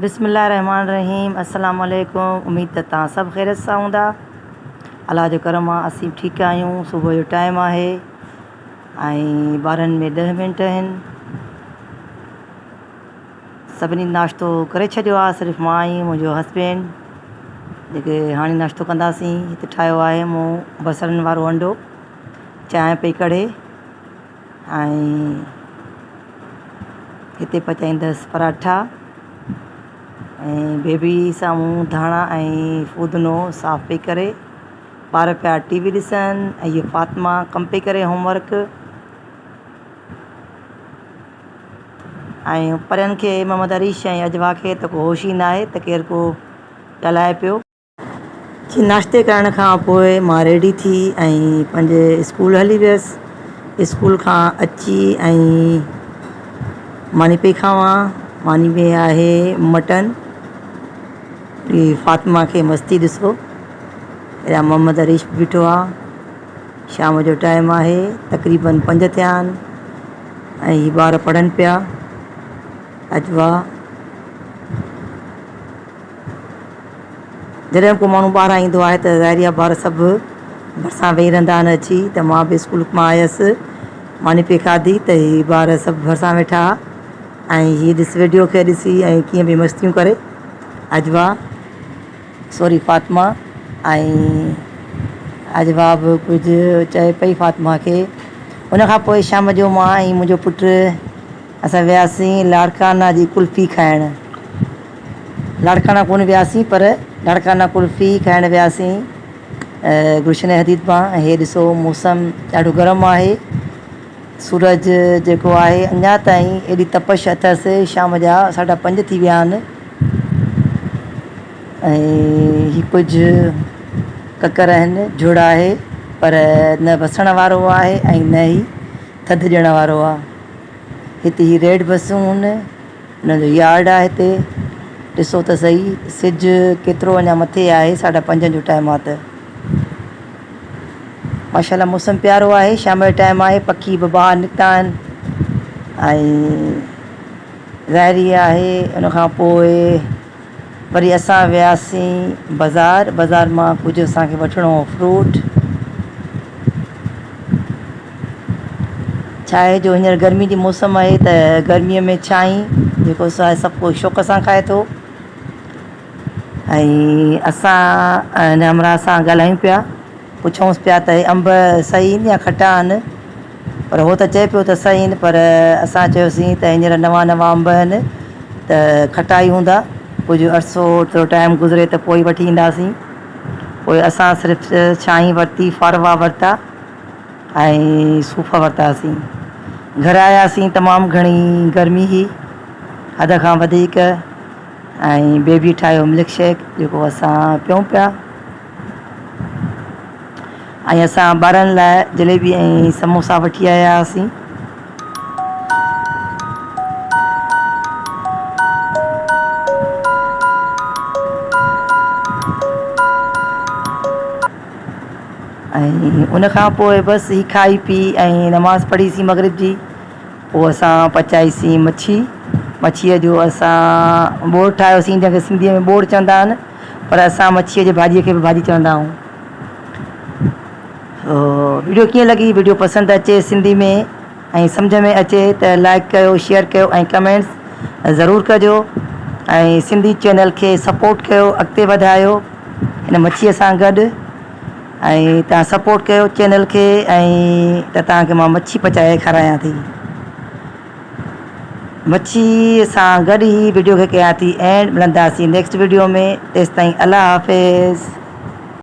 بسم الله الرحمٰن الرحيم السلام عليڪم اميد ته توهان سڀ خيريت سان هوندا الله جو ڪرم آ اسين ٺيڪ آهيون صبح جو ٽائيم آهي ۽ ٻارهن ۾ ڏهه منٽ آهن سڀني ناشتو ڪري ڇڏيو آ صرف مان ۽ منهنجو هسبينڊ جيڪي هاڻي ناشتو ڪنداسين هتي ٺاهيو آهي مون بصرن وارو انڊو چانهه پئي ڪڙهي ۽ هتي پچائيندس پراٺا ۽ بيبي سامهون ڌاڻا ۽ ڦودنو صاف پئي ڪري. ٻار پيا ٽي وي ڏسن ۽ هيء فاطمه ڪم پئي ڪري هوم ورڪ ۽ پرين کي محمد عريش ۽ عجوا کي ته ڪو هوش ئي ناهي ته ڪير ڪو ڳالهائي پيو. جي ناشتي ڪرڻ کان پوء مان ريڊي ٿي ۽ پنهنجي اسڪول هلي ويس اسڪول کان اچي ۽ ماني پئي کاوان ماني ۾ آهي مٽن هي فاطمه کي مستي ڏسو هيڏانهن محمد عريش به بيٺو آهي شام جو ٽائيم آهي تقريبن پنج ٿيا آهن ۽ هي ٻار پڙهن پيا اجوا جڏهن ڪو ماڻهو ٻاهران ايندو آهي ته ظاهري آهي ٻار سڀ ڀرسان ويهي رهندا آهن اچي ته مان به اسڪول مان آيس ماني پئي کاڌي ته هي ٻار سڀ ڀرسان ويٺا ها ۽ هي ڏس ويڊيو کي ڏسي ۽ ڪيئن پئي مستيون ڪري عجوا سوري فاطمه ۽ عجوا به ڪجهه چئي پئي فاطمه کي ان کان پوء شام جو مان ۽ منهنجو پٽ اسان وياسين لاڙڪانا جي قلفي کائڻ. لاڙڪاڻا ڪونه وياسين پر لاڙڪاڻا قلفي کائڻ وياسين گلشن حديد مان ۽ هي ڏسو موسم ڏاڍو گرم آهي سورج جيڪو آهي اڃا تائين ايڏي تپش اٿس شام جا ساڍا پنج ٿي ويا آهن ۽ هي ڪجهه ڪڪر آهن جهڙ آهي پر نه وسڻ وارو آهي ۽ نه ئي ٿڌ ڏيڻ وارو آهي هتي هي ريڊ بسون هن ان جو يارڊ آهي هتي ڏسو ته سهي سج ڪيترو اڃا مٿي آهي ساڍا پنجن جو ٽائيم آهي ته ماشاء الله موسم پيارو آهي شام جو ٽائيم آهي پکي به ٻاهر نڪتا آهن ۽ ظاهري آهي ان کان پوء وري اسان وياسين بازار، بازار مان ڪجهه اسان کي وٺڻو هو فروٽ. ڇا آهي جو هينئر گرمي جي موسم آهي ته گرميء ۾ ڇانهين جيڪو سو آهي سڀ ڪو شوق سان کائي ٿو ۽ اسان هن همراهه سان ڳالهايون پيا پڇونس پيا ته هي انب صحيح آهن يا کٽا آهن پر هو ته چئي پيو ته صحيح آهن پر اسان چيوسين ته هينئر نوان نوان انب آهن ته کٽا ئي هوندا ڪجهه عرصو ٿورو ٽائيم گذري ته پوء وٺي اينداسين پوء اسان صرف ڇانهين ورتي فاروا ورتا ۽ صوف ورتاسين گهر آياسين تمام گهڻي گرمي هئي حد کان وڌيڪ ۽ بيبي ٺاهيو ملڪ شيڪ جيڪو اسان پيئون پيا ۽ اسان ٻارن لاء جليبي ۽ سموسا وٺي آيا هئاسين. ۽ ان کان پوء بس هي کائي پي ۽ نماز پڙهيسين مغرب جي پوء اسان پچائيسين مڇي مڇيء جو اسان ٻوڙ ٺاهيوسين جنهن کي سنڌيء ۾ ٻوڙ چوندا آهن پر اسان مڇيء جي ڀاڄيء کي به ڀاڄي چوندا آهيون. وڊيو ڪيئن لڳي وڊيو پسند اچي سنڌي ۾ ۽ سمجهه ۾ اچي ته لائڪ ڪيو شيئر ڪيو ۽ ڪمينٽس ضرور ڪجو ۽ سنڌي چينل کي سپورٽ ڪيو اڳتي وڌايو هن مڇي سان گڏ ۽ تان سپورٽ ڪيو چينل کي ۽ ته تان کي مان مڇي پچائي کارايان ٿي مڇي سان گڏ ئي وڊيو کي ڪيان ٿي اينڊ ملنداسين نيڪسٽ وڊيو ۾ تيستائين الله حافظ.